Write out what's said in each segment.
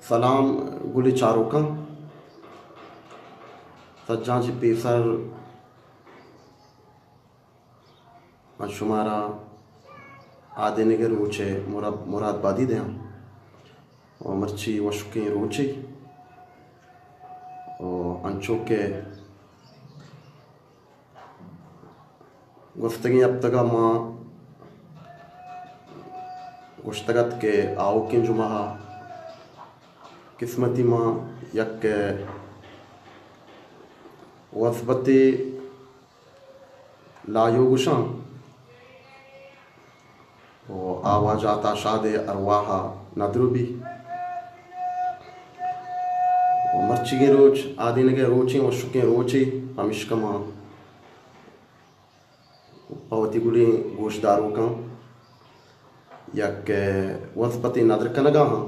سلام گلیں چاروکاں، سجاں چہ پیسر من شمارا آدینگ ءِ روچ ءِ مراد، مراد بادی دیاں۔ و مرچی وشکیں روچے، و انچو کہ گوستگیں ہپتگ ءَ ما گوشتگ ات کہ آؤکیں جمعہ ءَ قسمتی ما یک وزبتے لایو گوشاں و آ واجہ عطا شاد ءِ ارواہ ءَ ندر بی۔ و مرچیگیں روچ آدینگ ءِ روچیں وشکیں روچے، پمیشکا ما پہ وتی گلیں گوشداروکاں یک وزبتے ندر کنگا ہاں۔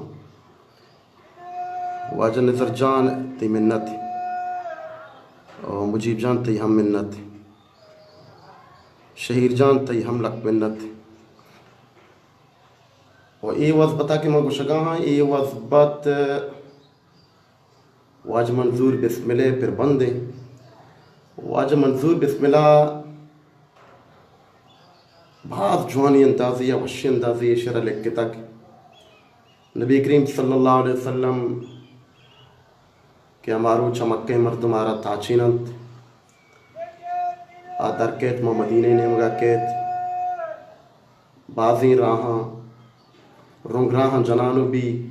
واجہ نزر جان، تئی منت، و مجیب جان، تئی ہم منت، شہیر جان، تئی ہم لک منت۔ و اے وزبتا کہ من گوشگا ہاں، اے وزبت واجہ منظور بسمل ءِ پربند ایں۔ واجہ منظور بسمل ءَ باز جوانیں اندازے ءَ، وشیں اندازے ءَ شعر لکھتگ۔ نبی کریم صلی اللہ علیہ وسلم کہ ہما روچ ءَ مکہ ءِ مردم آرا تاچین انت، آ در کیت، ما مدینہ ءِ نیمگا کیت، بازیں راہاں، رنگ راہاں جنانو بی،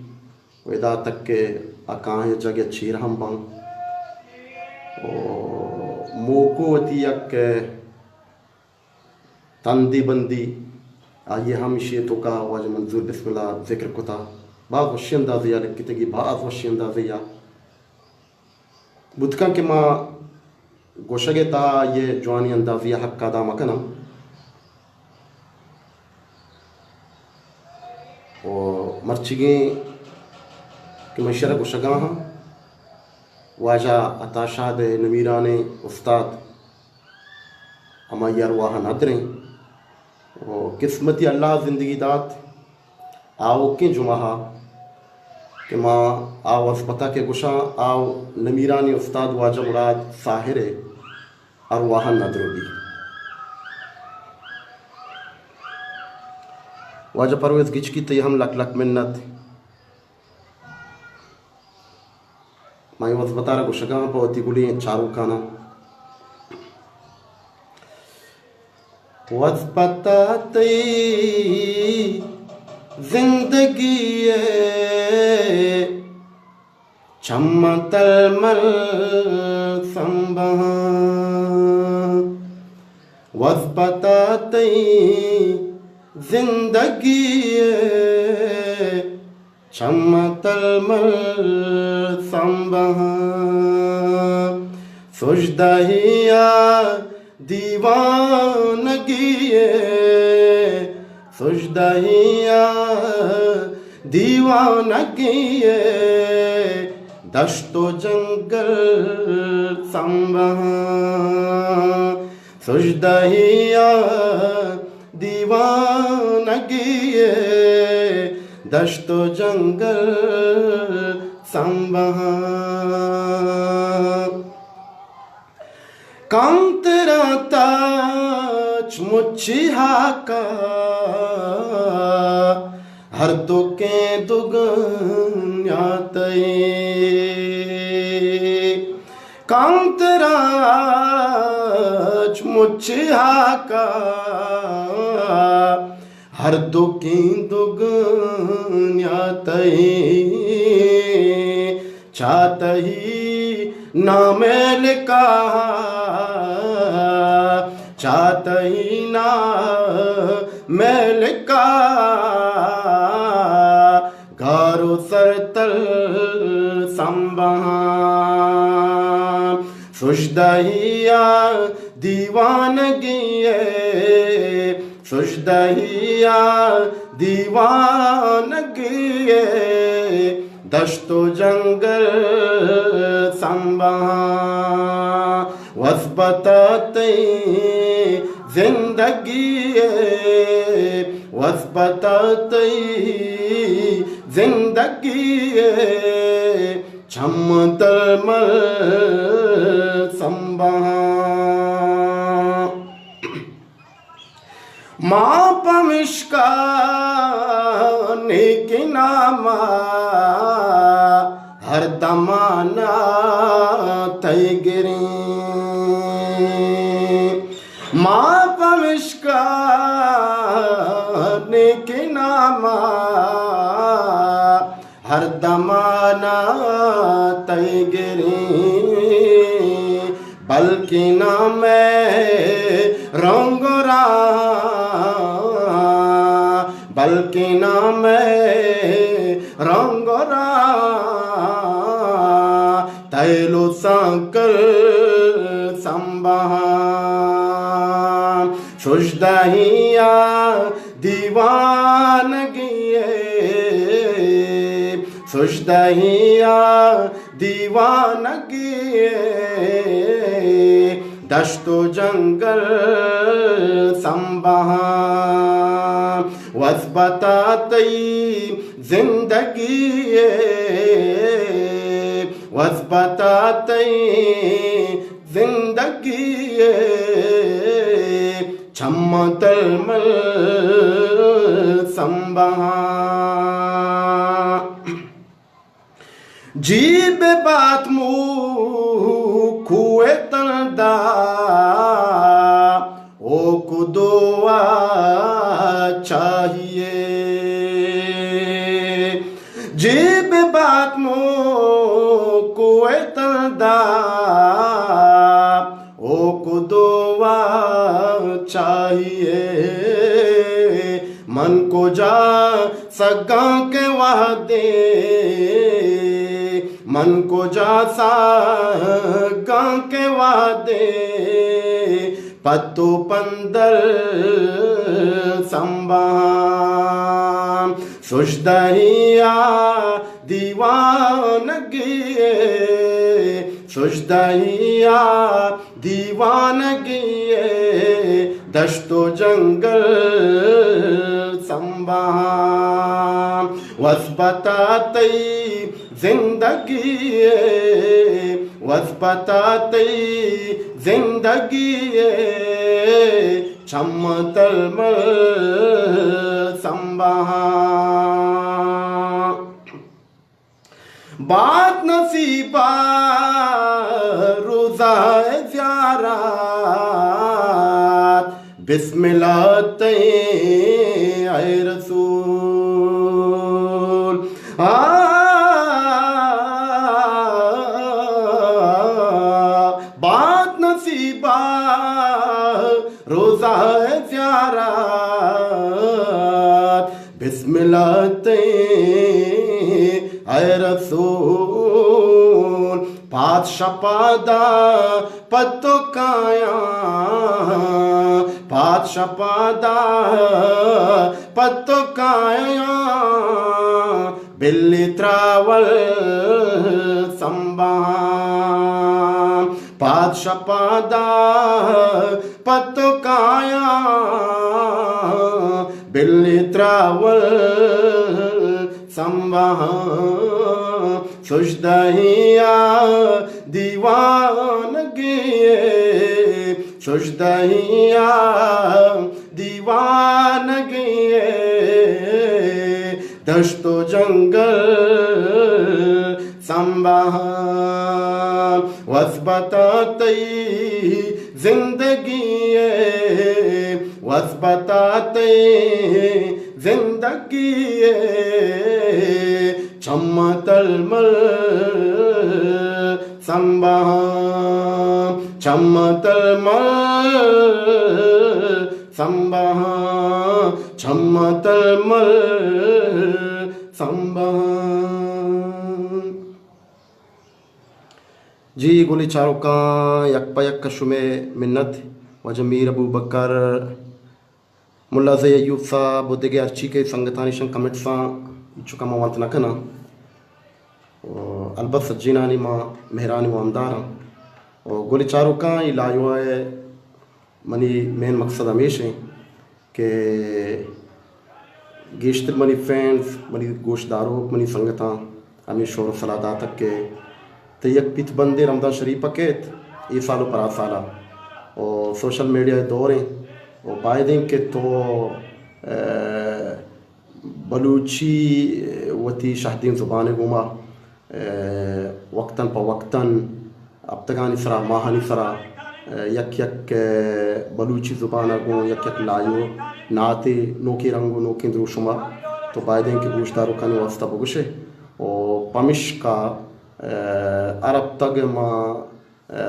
و ادا تک کہ آ کاہیں جگہ چیر ہم باں۔ و موکو وتی یک تندی بندی، آئی ءَ ہم ایشی ءِ توکا واجہ منظور بسمل ءَ ذکر کتا۔ باز وشی اندازے ءَ لکھتگی، باز وشی اندازے ءَ۔ بوت کن کہ ما گوشگ ءِ تہا آئی ءِ جوانیں اندازے ءَ حق ادا مہ کناں۔ و مرچیگیں کہ من ایشرا گوشگا ہاں، واجہ عطا شاد ءِ نمیرانیں استاد، ہمائی ارواہ ءَ ندریں۔ و قسمتی اللہ زندگی دات، آؤکیں جمعہ ءَ کہ ما آ وزبتا کہ گوشاں، آ نمیرانیں استاد واجہ مراد ساحر ءِ ارواہ ءَ ندر بی۔ واجہ پرویز گچکی، تئی ہم لک لک منت۔ من اے وزبتا را گوشگاں پہ وتی گلیں چاروکاناں۔ وزبتا تئی زندگی ءِ چماں تلمل سمبہاں، وزبتا تئی زندگی ءِ چماں تلمل سمبہاں۔ سجدہی ءَ دیوانگی ءِ، سجدہی ءَ دیوانگی ءِ، دشت و جنگل سمبہاں۔ سجدہی ءَ دیوانگی ءِ، دشت و جنگل سمبہاں۔ کانتراں تاچ مچی ہاکا، ہر دکیں دگنیا تئی۔ کانتراچ مچی ہاکا، ہر دکیں دگنیا تئی۔ چا تئی نام ءَ لکھا، چا تئی نام ءَ لکھا، گار و سرتل سمبہاں۔ سجدہی ءَ دیوانگی ءِ، سجدہی ءَ دیوانگی ءِ، دشت و جنگل سمبہاں۔ وزبتا تئی زندگی ءِ، وزبتا تئی زندگی ءِ چم تلمل سمبہاں۔ ما پمشکا نیکیں نام ءَ ہر دمان ءَ تئی گریں۔ ما پمشکا نیکیں نام ءَ ہر دمان ءَ تئی گریں، بلکیں نام ءِ رنگ ءُ راہ، بلکیں نام ءِ رنگ ءُ راہ، تیل ءُ سانکل سمبہاں۔ شژدہی ءَ دیوانگی ءِ، شژدہی ءَ دیوانگی ءِ، دشت ءُ جنگل سمبہاں۔ وزبتا تئی زندگی ءِ، وزبتا تئی زندگی ءِ، چم تلمل سمبہاں۔ جی بہ بات مو کوہ تندا، او کو دعا چاہیے۔ جی بہ بات مو کوہ تندا، او کو دعا چاہیے۔ من کجا سگاں کے وہدے، من کجا سگاں کے وہدے، پت ءُ پندل سمبہاں۔ شژدہی ءَ دیوانگی ءِ، شژدہی ءَ دیوانگی ءِ، دشت ءُ جنگل سمبہاں۔ وزبتا تئی زندگی ءِ، وزبتا تئی زندگی ءِ، چم تلمل سمبہاں۔ بات نصیبا روزہ زیارت، بسم اللہ تئی اے رسول۔ آ، بات نصیبا روزہ زیارت، بسم اللہ تئی اے رسول۔ پاد شپادا پتو کایاں، پاد شپادا پتو کایاں، بلی تراول سمبہاں۔ پاد شپادا پتو کایاں، بلی تراول سمبہاں۔ شژدہی ءَ دیوانگی ءِ، شژدہی ءَ دیوانگی ءِ، دشت ءُ جنگل سمبہاں۔ وزبتا تئی زندگی ءِ، وزبتا تئی زندگی ءِ، چم تلمل سمبہاں، چم تلمل سمبہاں، چم تلمل سمبہاں۔ جی گلیں چاروکاں، یک پہ یک شمئے منت۔ واجہ میر ابوبکر، ملا زئی ایوب صاحب ءُ دگہ ہرچی کہ سنگتانی شان کمنٹساں، چکا ما وانت نہ کناں۔ ءُ البت سجینانی ما مہرانی وامداراں۔ ءُ گلیں چاروکاں، اے لائیو ءِ منی مین مقصد ہمیش ایں کہ گیشتر منی فینز، منی گوشداروک، منی سنگتاں ہمے شور و سلاہ داتگ کہ تئی یک پیت بندے رمضان شریف ءَ کیت، اے سال و پرا سال ءَ، و سوشل میڈیا ءِ دور ایں، و بائدیں کہ تو، اے، بلوچی وتی شہدیں زبان ءِ گوما، اے، وقتاً پہ وقتاً ہپتگانی سرا، ماہانی سرا، اے، یک یک، اے، بلوچی زبان ءَ گوں یک یک لائیو ناتے نوکیں رنگ و نوکیں دروشم ءَ تو بائدیں کہ گوشداروکانی واستہ بگوشے۔ و پمشکا، اے، ہر ہپتگ ما، اے،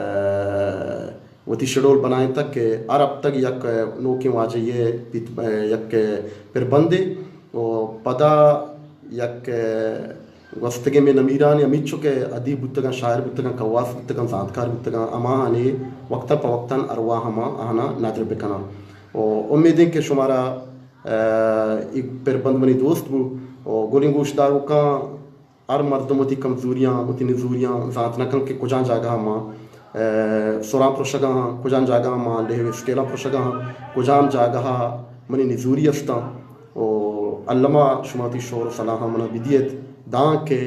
وتی شیڈول بنائینتگ کہ ہر ہپتگ یک نوکیں واجہ یے بیت، اے، یک پربندے و پدا یک، اے، گوستگیں مئے نمیرانی ہمیچو کہ ادیب بوتگاں، شاعر بوتگاں، کواس بوتگاں، زانتکار بوتگاں، ہماہانی وقتاً پہ وقتاً ارواہ ہما آہانا ندر بکناں۔ و امیدیں کہ شمارا، اے، اے پربند منی دوست بو۔ و گلیں گوشداروکاں، ہر مردم وتی کمزوریاں، وتی نزوریاں زانت نہ کنت کہ کجام جاگہ ما، اے، سراں پرشگاں، کجام جاگہ ما لیو اسکیلاں پرشگاں، کجام جاگہ منی نزوری استاں۔ و الما شما وتی شور و سلاہاں منا بدیت، داں کہ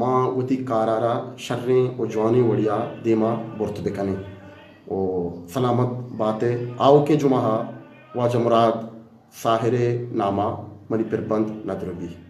ما وتی کارارا شریں و جوانیں وڑیا دیما برت بکنیں۔ و سلامت باتے۔ آؤکیں جمعہ واجہ مراد ساحر ناما منی پربند ندر بی۔